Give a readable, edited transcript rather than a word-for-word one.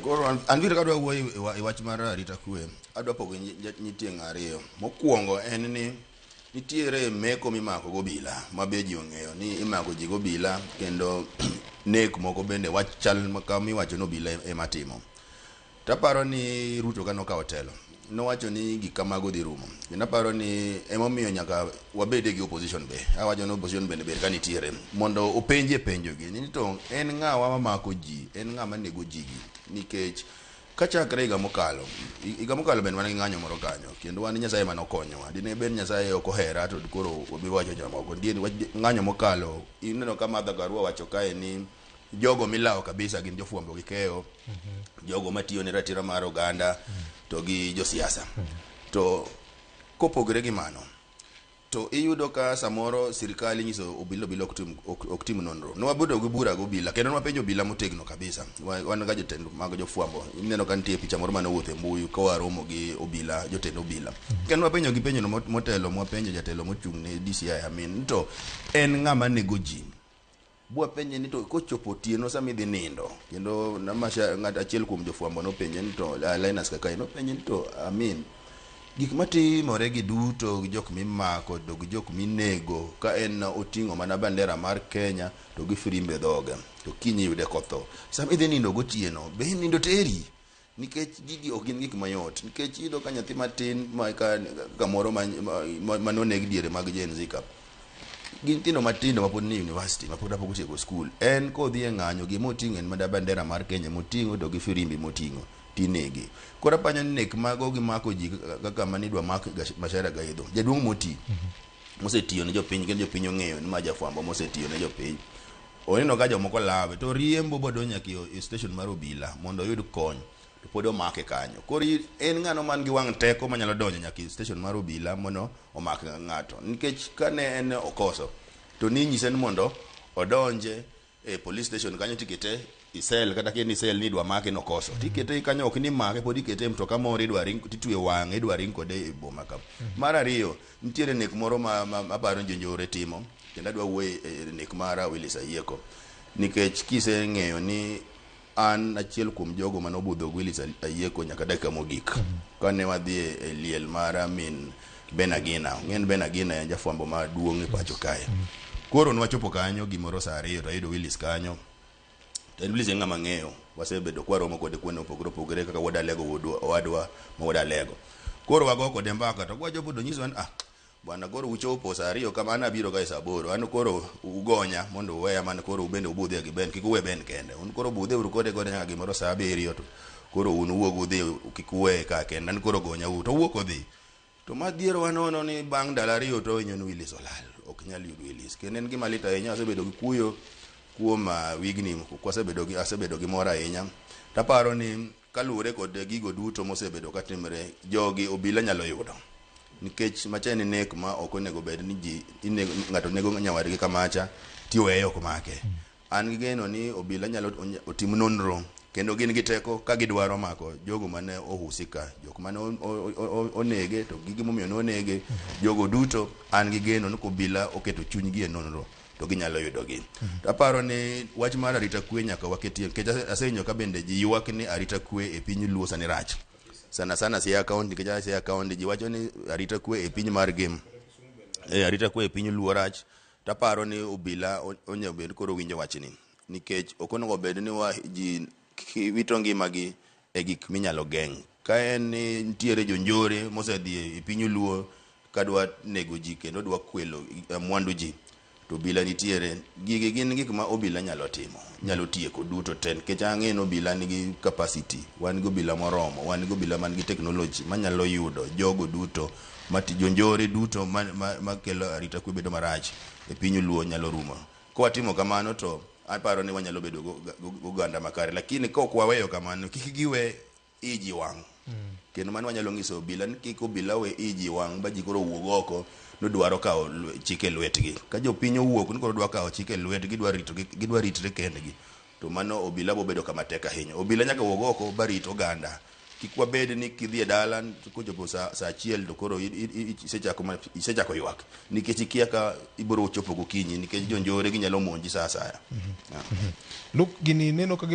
Koro an biro kadwa wuoyo e wach mar arita kwe, adwa pogo nyitieng' ariyo. Mokwongo en ni nitiere meko mimako gobila ma be ji ong'eyo ni imako ji gobila, kendo nek moko bende wach chal kama iwacho ni obila ema timo. Taparo ni Ruto ka nokawo telo, nowacho ni gik kamago dhi rumo. Kendo aparo ni emomiyo nyaka wabede gi opposition be. Awacho ni opposition bende ber ka nitiere mondo openje penjo gi ni to en ng'awa mamako ji, en ng'ama nego ji gi. Nikech kachakre higa mokalo, higa mokalo bende wan gi ng'anyo moro kanyo, kendo wan Nyasaye ema nokonyowa. Dine bed Nyasaye ok ohera to koro wabi wacho jomoko. Nitie wach ng'anyo mokalo, ineno ka Martha Karua wacho kae ni jogo milawo kabisa gin jofwambo gi keyo, jogo matiyo ne ratiro mar oganda to gi josiasa. To kopogre gi mano, to iyudo ka samoro sirikal inyiso obila, obila ok tim nonro. Nwabedo gi bura gi obila kendo nwapenjo obila motegno kabisa. Wan ga jotend mag jofwambo, ineno ka nitie picha moro mane owuotho e mbui ka waromo gi obila, jotend obila, kendo wapenjo gi penjo no motelo. Mwapenjo jatelo mochung' ne DCI Amin to en ng'ama nego ji. Bwapenje ni to kochopo otieno sama idhi nindo, kendo namasha ng'at achiel kuom jofwambo nopenje ni to Linus Kakai nopenje ni to Amin, gik matimore gi duto gi jok mimako to gi jok minego ka en oting'o mana bandera mar Kenya to gi firimbe dhoge, to kiny iyude kotho, sama idhi nindo gotieno be nindo teri? Nikech gigi ok gin gik mayot, nikech iyudo ka nyathi matin ma ka kamoro manoneg diere mag Gen Z ka gin nyithindo matindo mapod ni university, mapod apok otieko school, en kodhi e ng'anyo, gima oting'o en mana bandera mar Kenya moting'o to gi firimbi moting'o, tinege. Koro apanyo ni nek mago gimako ji kaka manidwa mak Macharia Gaidho, jaduong' moti mosetiyo ne jopiny, kendo jopiny ong'eyo ni ma jafwambo mosetiyo ne jopiny. Oneno ka jomoko lawe to riembo bodonjo nyaka e station mar obila mondo oyud kony, to pod omake kanyo. Koro en ng'ano man gi wang' teko manyalo donjo nyaka e station mar obila mondo omak ng'ato? Nikech kane en okoso to ninyise ni mondo odonje e police station kanyo, tikete i cell, kata ka en i cell ni idwa make nokoso, tikete kanyo, ok ni make, pod ikete e mtoka moro, idwa ring titwe wang'e, idwa ring kode e boma ka. Mar ariyo, nitiere nek moro ma aparo ni jonjore timo, kendo adwa wuoyo e nek mar Willis Ayieko, nikech kiseng'eyo ni an achiel kuom jogo manobudho gi Willis Ayieko nyaka dakika mogik kane wadhi e liel mar min Ben Agina. Ng'en Ben Agina en jafwambo maduong' e pacho kae. Koro nwachopo kanyo gimoro saa 2 to ayudo Willis kanyo. To en Willis en ng'ama ng'eyo, wasebedo kwaromo kode kuonde mopogore opogore kaka wuod Alego, wuod owadwa ma wuod Alego. Koro wago kode mbaka to kwachopo to nyisowa ni, "Ah bwana, koro uchopo saa 2 kama, an abiro ka e saa 8, an koro ugonya mondo uweya man koro ubende ubudhe gi Ben, kik uwe Ben kende, un koro budhe uru kode nyaka gimoro saa 7 to koro un uwuog udhi, kik uweye ka kende, an koro gonya u." To owuok odhi. To madhierowa nono ni bang' ndalo 2 to winyo ni Willis olal, ok nyal yud Willis. Kendo en gima lit ahinya, asebedo gi kuyo kuom wigni, kwasebedo gi asebedo gi mor ahinya. Taparo ni kaluwore kod gigo duto mosebedo katimre, jogi obila nyalo yudo. Nikech macha en nek ma ok onego bed ni ji inego, ng'ato nego nyawadgi kamacha tiweye ok make. An gi geno ni obila nyalo otim nonro kendo gin gi teko ka gidwaro mako jogo mane ohusika, jok mane onege to gi gimomiyo nonege, jogo duto. An gi geno ni kobila oketo chunygi e nonro to ginyalo yudogi. To aparo ni wach mar arita kwe nyaka waketie, nikech asewinjo ka bende ji ywak ni arita kwe e piny Luo sani rach. Sana sana Siaya County, nikech Siaya County ji wacho ni arita kwe e piny mar gem. Arita kwe e piny Luo rach. Taparo ni obila onego bed koro winjo wachni, nikech ok onego bed ni wa ji wito ngimagi e gik minyalo geng'. Ka en ni nitiere jonjore mosedhi e piny Luo kadwa nego ji kendo dwa kwelo mwandu ji, to obila nitiere. Gigi gin gik ma obila nyalo timo, nyalo tieko duto te, nikech ang'e ni obila nigi capacity, wan gi obila moromo, wan gi obila man gi technology manyalo yudo jogo duto mati jonjore duto makelo arita kwe bedo marach e piny Luo nyalo rumo. Kwatimo kamano to aparo ni wanyalo bedo go oganda makare, lakini ka ok waweyo kamano, kik giwe iji wang'. Kendo mano wanyalo nyiso obila ni kik obila we iji wang' ba ji koro wuog oko nodwaro kawo chik e lwetgi. Ka jopiny owuok ni koro dwa kawo chik e lwetgi, gidwa ritre kendgi, to mano obila bobedo kama tek ahinya. Obila nyaka wuog oko ba rit oganda. Kik wabed ni kidhi e dala kochopo saa 1 to koro isechako ywak nikech ikia ka ibiro chopo gokinyi, nikech jonjore ginyalo monji sa asaya. Luke, gini neno ka